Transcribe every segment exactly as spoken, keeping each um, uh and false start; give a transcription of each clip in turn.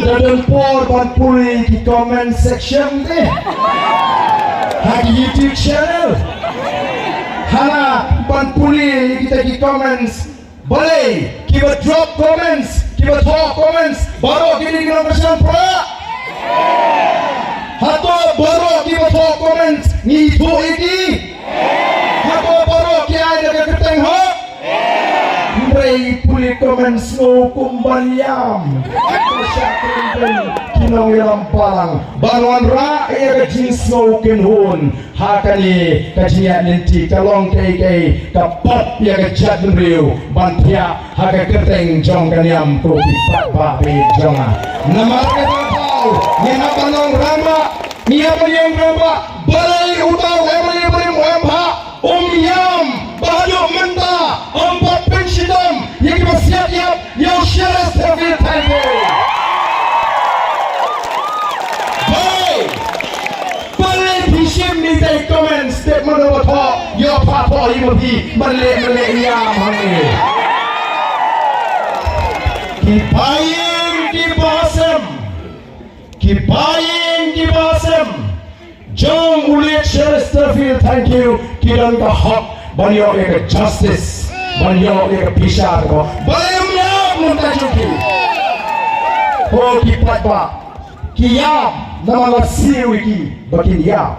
Te don por ban pule ki comment section te ha ki YouTube channel. Hana ban pule kita ki comments. Balei kiba drop comments, kiba thoh comments, baroh kine ki nongkyrshan Prah? Hato baroh kiba thoh comments ngi ithuh ïa ki? Hato baroh ki ai da ka kyrteng hok? Hynrei pule comment sngew kum ban ïam. Ki nongïalam balang ban wanrah ïa ka jingsngew kynhun. Ha kane ka jingïaid lynti ka long kaei kaei ka pop ïa ka jaitbynriew ban thiah ha ka kyrteng jong ka niam ko ki paidbah ba ïeit jong nga. Namar kata ka daw ngin hap ban long rangbah, ngin hap ban ïeng rangbah, balei uta u MLA barim u em bha um ïam ba haduh mynta ym pat pynshitom ïa kiba siat ïap ïa u Sharif Tefil Thangkhiew. Balei? Balei phi shim ïa ki comment step mano ba thoh ïoh pha thoh hi ma phi ban leh ban leh ïa ma ngi. Ki païing ki ba sem, ki païing ki ba sem jong u late Sharif Tefil Thangkhiew ki don ka hok ban ïoh ïa ka justice, ban ïoh ïa ka bishar ko. Balei ym ïam mynta jong ki? Ko ki paidbah, ki ïam namar la siew ïa ki ba kin ïam.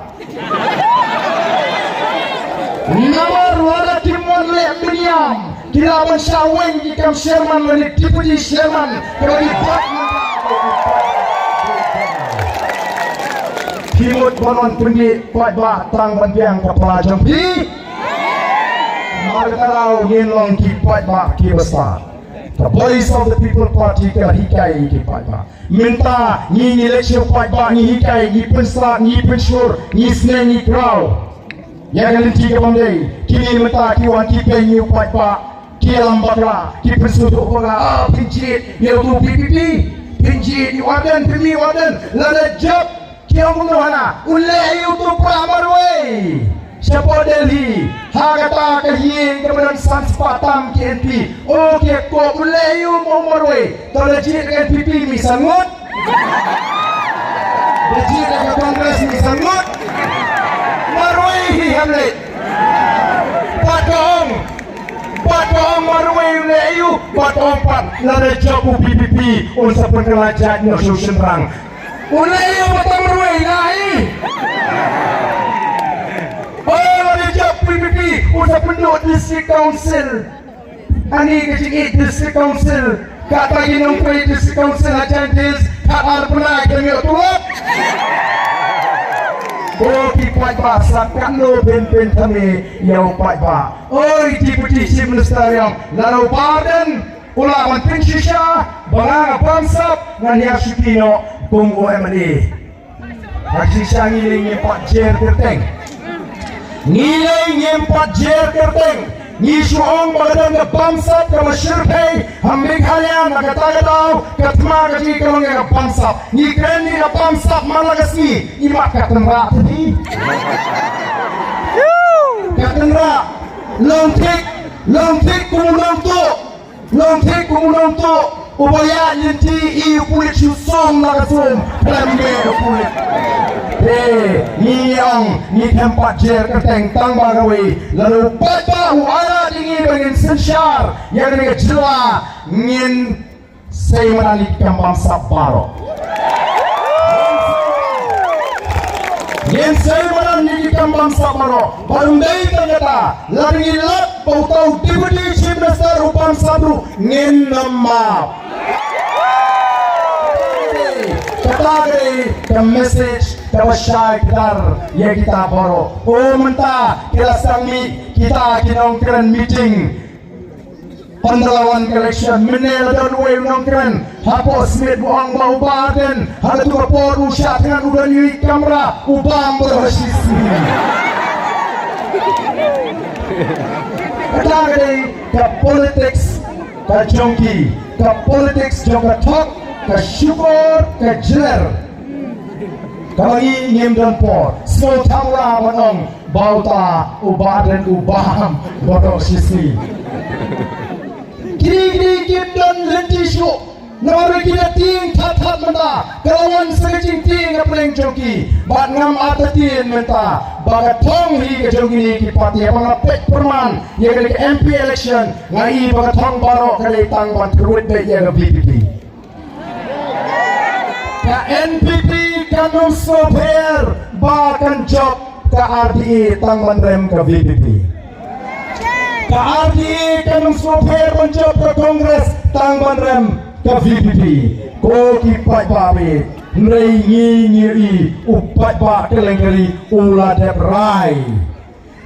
Namar lada kim wan leh mynïam ki lah ban shah weng ki kam chairman lane deputy chairman kaba ki bat. Phi mut ban wan pynbeit paidbah tang ban biang ka pla jong phi? Namar kata daw ngin long ki paidbah kiba stad. Ka Voice of the People Party ka la hikai ïa ki paidbah. Mynta ngi ngi leit sha u paidbah, ngi hikai, ngi pynstad, ngi pynshur, ngi sneng, ngi kraw. Ïa ka lynti ka bym dei. Kine mynta ki wan ki peiñ ïa u paidbah, ki ïalam bakla, ki pynsngewthuh bakla. Ah, pynjied ïa uto u VPP, pynjied ïa u Ardent, pynmih ïa u Ardent. Lada jop ki ong kumno hana, u leh ïa uto u Prah marwei shapoh Delhi ha kata ka ïing kaba don san spah tam ki MP. O ki ïakob, u leh ïa u marwei. To la jied ka NPP, mih san ngut. La jied ka Congress, mih san ngut. Marwei hi, Hamlet. Pat ka ong, pat ka ong marwei u leh ïa u, pat ka ong pat lada jop u VPP un sa pynkylla jait noh sha u shynrang. U leh ïa u ba tang marwei, la hi. O, lada jop VPP un sa pynduh District Council. Ani ka jingïeit District Council, kata ki nongtrei District Council ha Jaintia Hills, khatar bnai ki nang ïoh tulop. Ko ki paidbah, sa katno phin pynthame ïa u paidbah. Oi Deputy Chief Minister, ïa lada u Bah Ardent u lah ban pynshisha ba nga nga bamsap, ngan hiar shuki noh kum u MLA. Ha ka jingshisha ngi lei ngim pat jer kyrteng. Ngi lei ngim pat jer kyrteng. Ngi shu ong ba ka don ka bamsap kaba shyrkhei ha Meghalaya, na kata ka daw ka thma ka jong ngi ka long ïa ka bamsap. Ngi kren ïa ka bamsap man la ka sngi, i mat ka tynrah te phi. Ka tynrah, long thik, long thik kum u nongtuh. Long thik kum u nongtuh uba ïaid lynti, i u pulit shu sum la ka sum, khlem beh u pulit. Te ngi ong ngi khlem pat jer kyrteng tang ba kawei, lada u paidbah u ailad ïa ngi ba ngin synshar ïa kane ka jylla, ngin sei madan ïa ki kam bamsap baroh. Ngin sei madan ïa ki kam bamsap baroh. Bad ym dei tang kata, lada ngi lap ba uta u Deputy Chief Minister u bamsap ruh, ngin ym map. Kata ka dei ka message kaba shai kdar ïa kita baroh. O mynta ki la sdang mih kita ki nongkren meeting. Pynda la wan ka election, mynne la don uwei u nongkren hapoh Smit ba ong ba u Bah Ardent ha katu ka por u shah thngan u don ïa i kamra, u bam baroh shi sngi. Kata ka dei ka politics ka jong ki, ka politics jong ka thok, ka shukor, ka jler. Kaba ngi ngim don por. Sngewthuh la ban ong ba uta u Bah Ardent u bam baroh shi sngi. Kine kine kim don lynti shuh. Namar ba ki da tieng that that mynta, ka la wan sa ka jingtieng ha pdeng jong ki. Bad ngam artatien mynta ba ka thong hi ka jong kine ki party, ba nga peit pyrman ïa kane ka M P election, nga i ba ka thong baroh ka dei tang ban thurwit beit ïa ka V P P. Ka N P P kan ym sngewpher ba kan jop ka R D A tang ban rem ka V P P. Ka R D A kan ym sngewpher ban jop ka Congress tang ban rem ka V P P. Ko ki paidbah, hynrei ngi ngi i u paidbah kylleng kylleng u la dep rai.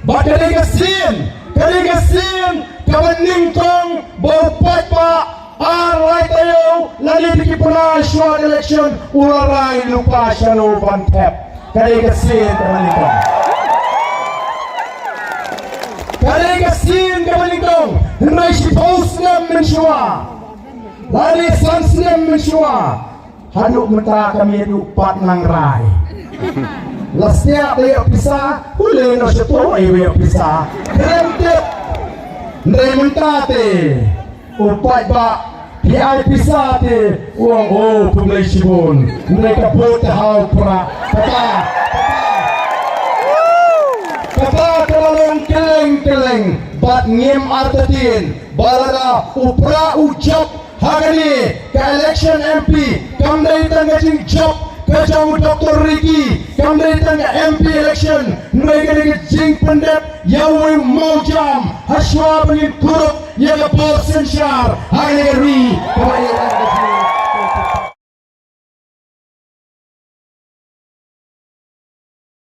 Ba ka dei ka sien, ka dei ka sien kaba nyngkong ba u paidbah ar lai taïew lane da ki bnai shuwa election u la rai lypa shano ban thep. Ka dei ka sien kaba nyngkong. Ka dei ka sien kaba nyngkong. Hynrei shiphew snem mynshuwa, lane san snem mynshuwa, haduh mynta ka miet u pat nang rai. La stiah da ïoh pisa, u leh noh shato ai ïoh pisa. Khlem tip. Hynrei mynta te u paidbah phi ai pisa te u ong, oh, khublei shibun. Hynrei ka vote te ha u Prah. Kata, kata ka la long kylleng kylleng. Bad ngim artatien ba lada u Prah u jop ha kane ka election M P, kam dei tang ka jingjop ka jong u Doctor Ricky, kam dei tang ka M P election, hynrei ka dei ka jingpyndep ïa uwei u mawjam ha shuwa ba ngin kurup ïa ka bor synshar ha kane ka ri kaba ïa